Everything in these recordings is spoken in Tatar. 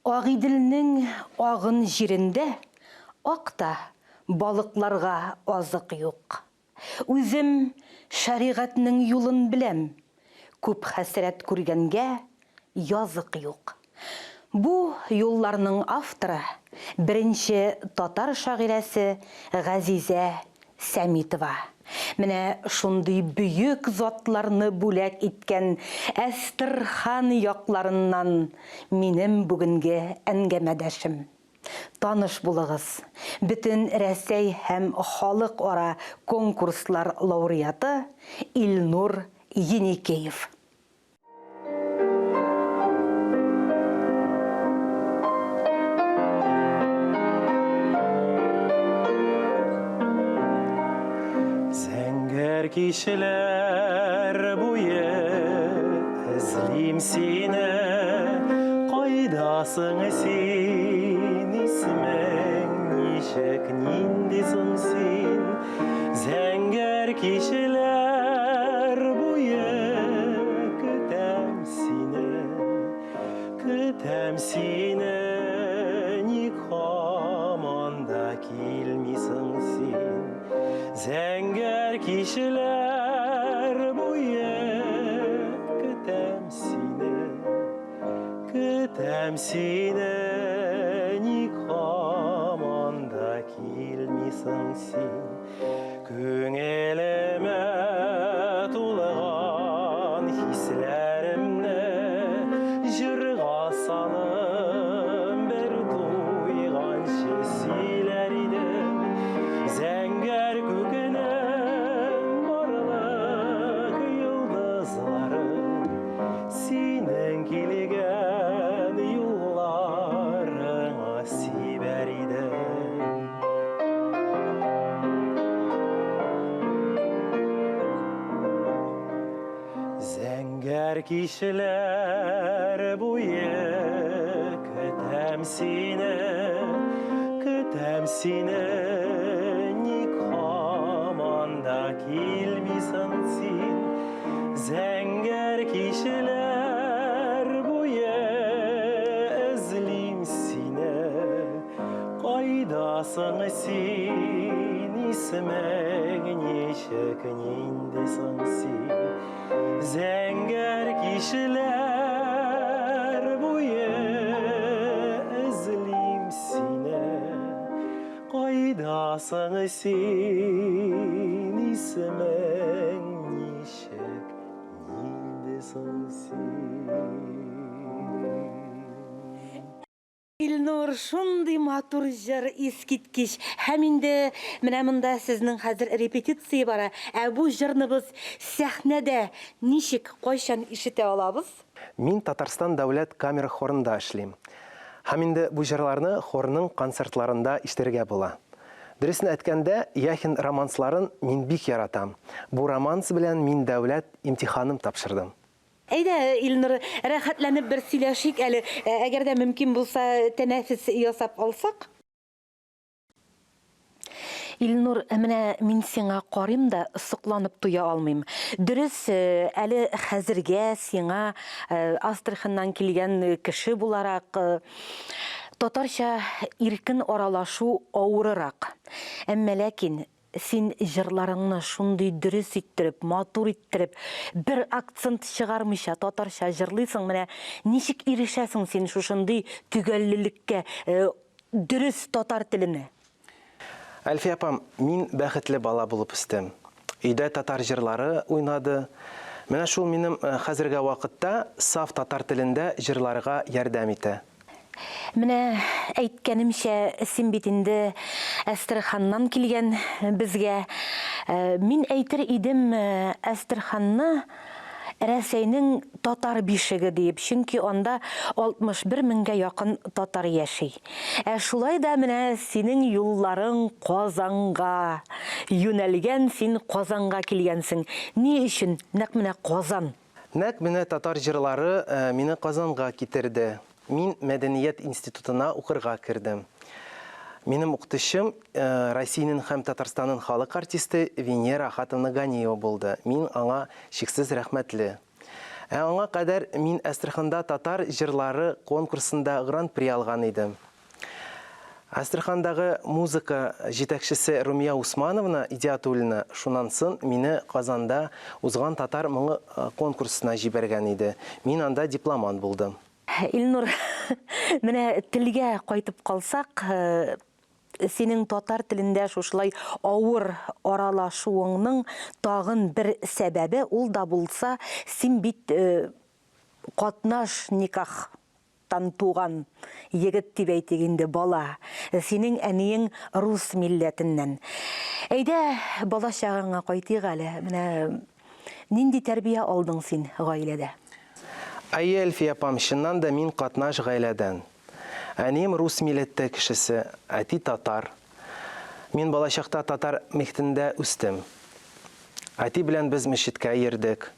Агыйделнең агын җирендә ак та балыкларга азык юк. Үзем шәригатьнең юлын беләм, Күп хәсрәт күргәнгә язык юк. Бу юлларның авторы, беренче татар шагыйрәсе Газизә Сәмитова. Менә шундый бөек затларны бүләк иткән Әстерхан якларыннан минем бүгенге әңгәмәдәшем. Таныш булыгыз, Бөтен Рәсәй һәм халыкара конкурслар лауреаты Илнур Еникеев. Зәңгәр кичләр буе эзлим сине, Кайдасың син, исемең ничек, нинди соң син? Зәңгәр кичләр буе көтәм сине, Көтәм сине, ник һаман да килмисең син? Зәңгәр кичләр буе көтәм сине, Көтәм сине, ник һаман да килмисең син? Күңелемә тулган хисләремне җырга салып бер туйганчы сөйләр идем. Зәңгәр күкнең барлык йолдызларын синең килгән юлларыңа сибәр идем. Зәңгәр кичләр буе көтәм сине, көтәм сине, ник һаман да килмисең син? Зәңгәр кичләр буе эзлим сине, Кайдасың син, исемең ничек, нинди соң син? Зәңгәр кичләр буе эзлим сине. Кайдасың син, исемең ничек, нинди соң син? Илнур, шундый матур җыр, искиткеч. Һәм инде менә монда сезнең хәзер репетиция бара. Ә бу җырны без сәхнәдә ничек, кайчан ишетә алабыз? Мин Татарстан дәүләт камера хорында эшлим. Һәм инде бу җырларны хорның концертларында ишетергә була. Дөресен әйткәндә, Яхин романсларын мин бик яратам. Бу романс белән мин дәүләт имтиханым тапшырдым. Әйдә, Илнур, рәхәтләнеп бер сөйләшик әле. Әгәр дә мөмкин булса, тәнәфес ясап алсак. Илнур, менә мин сиңа карыйм да, сокланып туя алмыйм. Дөрес, әле хәзергә сиңа Астраханьнан килгән кеше буларак, татарча иркен аралашу авырырак. Әмма ләкин Син җырларыңны шундый дөрес иттереп, матур иттереп, бер акцент чыгармыйча татарча җырлыйсың, менә ничек ирешәсең син шушындый төгәллелеккә, дөрес татар теленә? Әлфия апам, мин бәхетле бала булып үстем. Өйдә татар җырлары уйнады. Менә шул минем хәзергә вакытта саф татар телендә җырларга ярдәм итә. Менә әйткәнемчә, син бит инде Әстерханнан килгән безгә. Мин әйтер идем, Әстерханны Рәсәйнең татар бишеге диеп, чөнки анда 61 меңгә якын татар яши. Ә шулай да менә синең юлларың Казанга юнәлгән, син Казанга килгәнсең. Ни өчен нәкъ менә Казан? Нәкъ менә татар җырлары мине Казанга китерде. Мин мәдәният институтына укырга кердем. Минем укытучым Россиянең һәм Татарстанның халык артисты Венера Ахатовна Ганиева булды. Мин аңа чиксез рәхмәтле. Ә аңа кадәр мин Әстерханда татар җырлары конкурсында гран-при алган идем. Әстерхандагы музыка җитәкчесе Румия Усмановна Идиатуллина шуннан сон мине Казанда узган Татар моңы конкурсына җибәргән иде. Мин анда дипломант булдым. Илнур, менә телгә кайтып калсак, синең татар телендә шушылай авыр аралашуыңның тагын бер сәбәбе, ул да булса, син бит катнаш никахтан туган егет дип әйтик инде, бала. Синең әниең рус милләтеннән. Әйдә, бала чагыңа кайтыйк әле. Менә нинди тәрбия алдың син гаиләдә? Әйе, Әлфия апам, чыннан да мин катнаш гаиләдән. Әнием рус милләте кешесе, әти татар. Мин балачакта татар мехтендә үстем. Әти белән без мәчеткә йөрдек.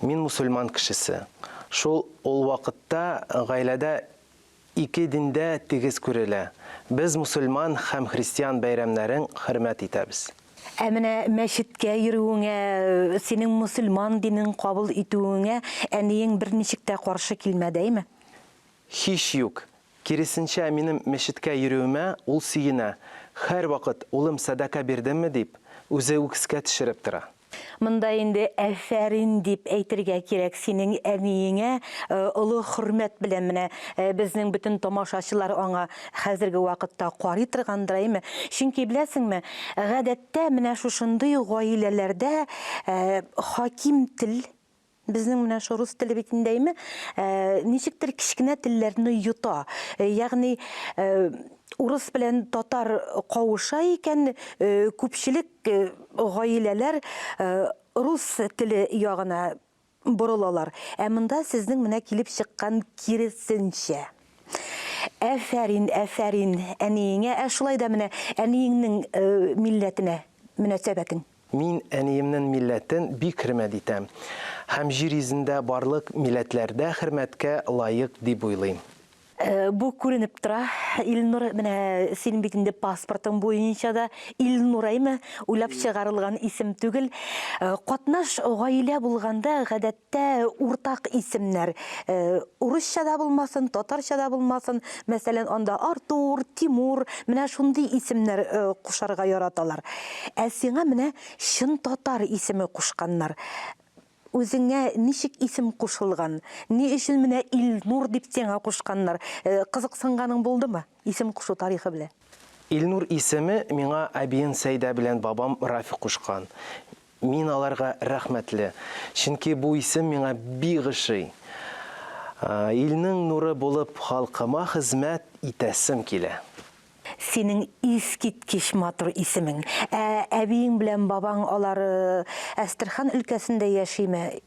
Мин мусульман кешесе. Шул ул вакытта гаиләдә ике дин дә тигез күрелә. Без мусульман һәм христиан бәйрәмнәрен хөрмәт итәбез. Ә менә мәчеткә йөрүеңә, синең мусульман динен кабул итүеңә әниең берничек тә каршы килмәде, әйме? Һич юк. Киресенчә, минем мәчеткә йөрүемә ул сөенә. Һәрвакыт, Улым, сәдака бирдеңме? дип, үзе үк искә төшереп тора. Монда инде әфәрин дип әйтергә кирәк синең әниеңә, олы хөрмәт белән менә безнең бөтен тамашачылар аңа хәзерге вакытта карый торгандыр, әйме? Чөнки беләсеңме, гадәттә менә шушындый гаиләләрдә хаким тел Безнең менә шул рус теле бит инде, әйме, ничектер кечкенә телләрне йота. Ягъни урыс белән татар кавыша икән, күпчелек гаиләләр рус теле ягына борылалар. Ә монда сезнең менә килеп чыккан киресенчә. Әфәрин, әфәрин әниеңә. Ә шулай да менә әниеңнең милләтенә мөнәсәбәтең? Мин әниемнен милләтен бик хөрмәт итәм һәм җир йөзендә барлык милләтләр дә хөрмәткә лаек дип уйлыйм. Бу күренеп тора, Илнур, менә синең бит инде паспортың буенча да Илнур, әйме? Уйлап чыгарылган исем түгел. Катнаш гаилә булганда, гадәттә, Тә уртак исемнәр, урысча да булмасын, татарча да булмасын, мәсәлән, анда Артур, Тимур, менә шундый исемнәр кушарга яраталар. Ә сиңа менә чын татар исеме кушканнар. Үзеңә ничек исем кушылган? Ни өчен менә Илнур дип сиңа кушканнар? Кызыксынганың булдымы исем кушу тарихы белән? Илнур исеме миңа әбием Сәйдә белән бабам Рафик кушкан. Мин аларга рәхмәтле, чөнки бу исем миңа бик ошый. Илнең нуры булып халкыма хезмәт итәсем килә. Синең искиткеч матур исемең. Ә әбиең белән бабаң алар Әстерхан өлкәсендә яшиме?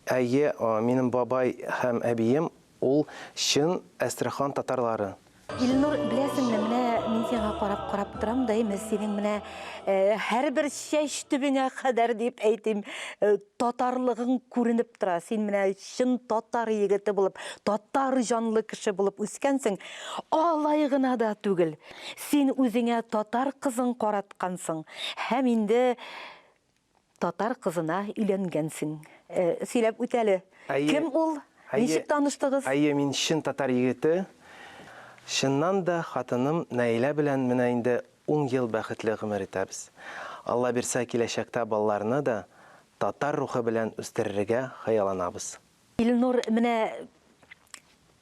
Әйе, минем бабай һәм әбием Ул чын Әстерхан татарлары. Илнур, беләсеңме, менә мин сиңа карап-карап торам да, әйме, синең менә һәрбер чәч төбеңә кадәр дип әйтим, татарлыгың күренеп тора. Син менә чын татар егете булып, татар җанлы кеше булып үскәнсең. Алай гына да түгел. Син үзеңә татар кызын караткансың һәм инде Татар кызына өйләнгәнсең. Сөйләп үт әле. Әйе. Кем ул? Әйе. Ничек таныштыгыз? Әйе, мин чын татар егете. Чыннан да хатыным Наилә белән менә инде ун ел бәхетле гомер итәбез. Алла бирсә, киләчәктә балаларны да татар рухы белән үстерергә хыялланабыз. Илнур, менә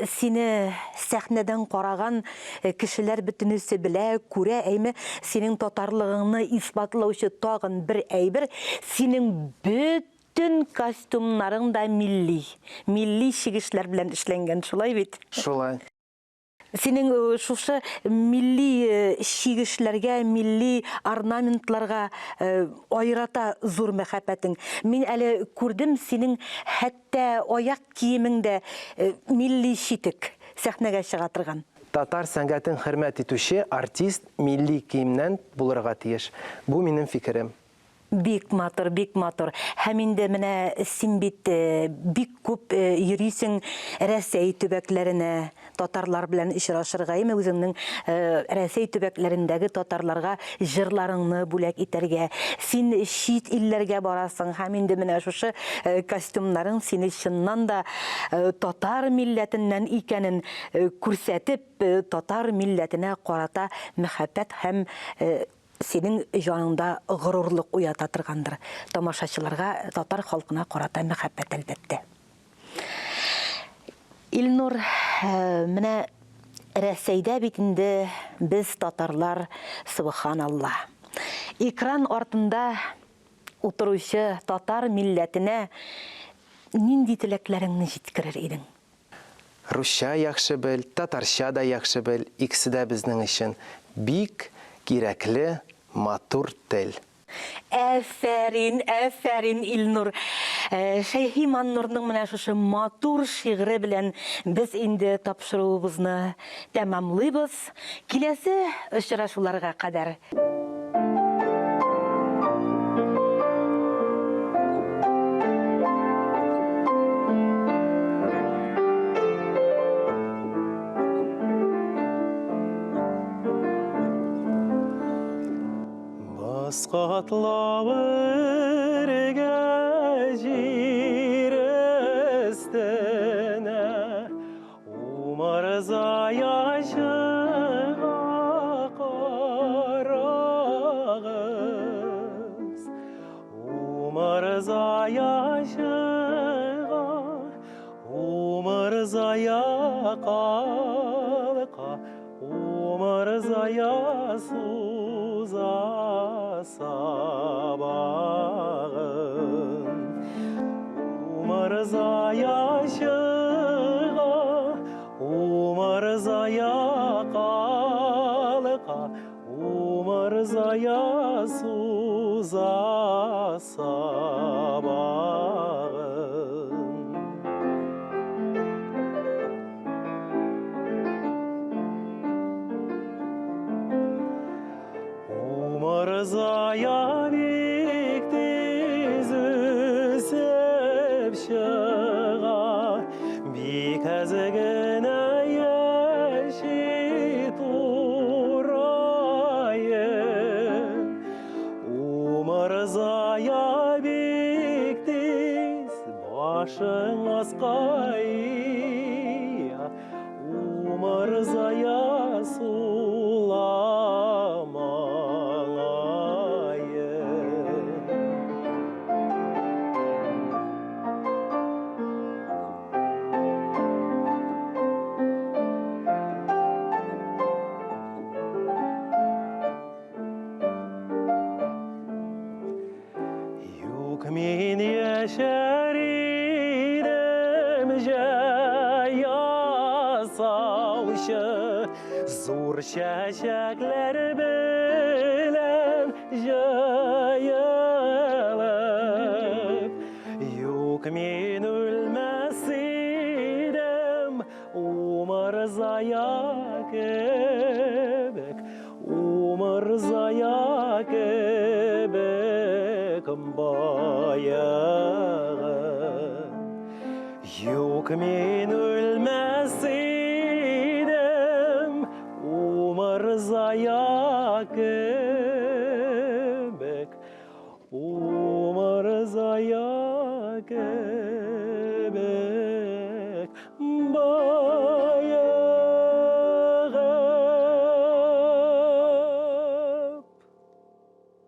сине сәхнәдән караган кешеләр бөтенесе белә, күрә, әйме, синең татарлыгыңны исбатлаучы тагын бер әйбер, синең бөтен костюмнарың да милли, милли чигешләр белән эшләнгән, шулай бит? Шулай. Синең шушы милли чигешләргә, милли орнаментларга аерата зур мәхәббәтең. Мин әле күрдем, синең хәтта аяк киемең дә милли читек, сәхнәгә чыга торган. Татар сәнгатен хөрмәт итүче артист милли киемнән булырга тиеш. Бу минем фикерем. Бик матур, бик матур. Һәм инде менә син бит бик күп йөрисең Рәсәй төбәкләренә, татарлар белән очрашырга, яме үзеңнең Рәсәй төбәкләрендәге татарларга җырларыңны бүләк итәргә. Син чит илләргә барасың һәм инде менә шушы костюмнарың сине чыннан да татар милләтеннән икәнен күрсәтеп, татар милләтенә карата мәхәббәт һәм синең җаныңда горурлык уята торгандыр. Тамашачыларга, татар халкына карата мәхәббәт, әлбәттә. Илнур, менә Рәсәйдә бит инде без татарлар, сөбханалла. Экран артында утыручы татар милләтенә нинди теләкләреңне җиткерер идең? Русча яхшы бел, татарча да яхшы бел, икесе дә безнең өчен бик кирәкле, матур тел. Әфәрин, әфәрин, Илнур! Шәйхи Маннурның менә шушы матур шигыре белән без инде тапшыруыбызны тәмамлыйбыз. Киләсе очрашуларга кадәр! Баскатлап үргә җир өстенә Умырзая чыга карагыз, Умырзая чыга, Умырзая калка, Умырзая суза сабагын. Умырзая чыга, Умырзая калка, Умырзая суза сабагын. Умырзая бик тиз үсеп чыга, бик әз генә яши тураеп. Умырзая бик тиз башын аска ия, Умырзая сула маңае. Юк, мин яшәр идем җәй ясаучы, Зур чәчәкләр белән җыелып. Юк, мин үлмәс идем Умырзая кебек, Умырзая кебек баягы. Юк, мин үлмәс идем, Умырзая кебек, Умырзая кебек.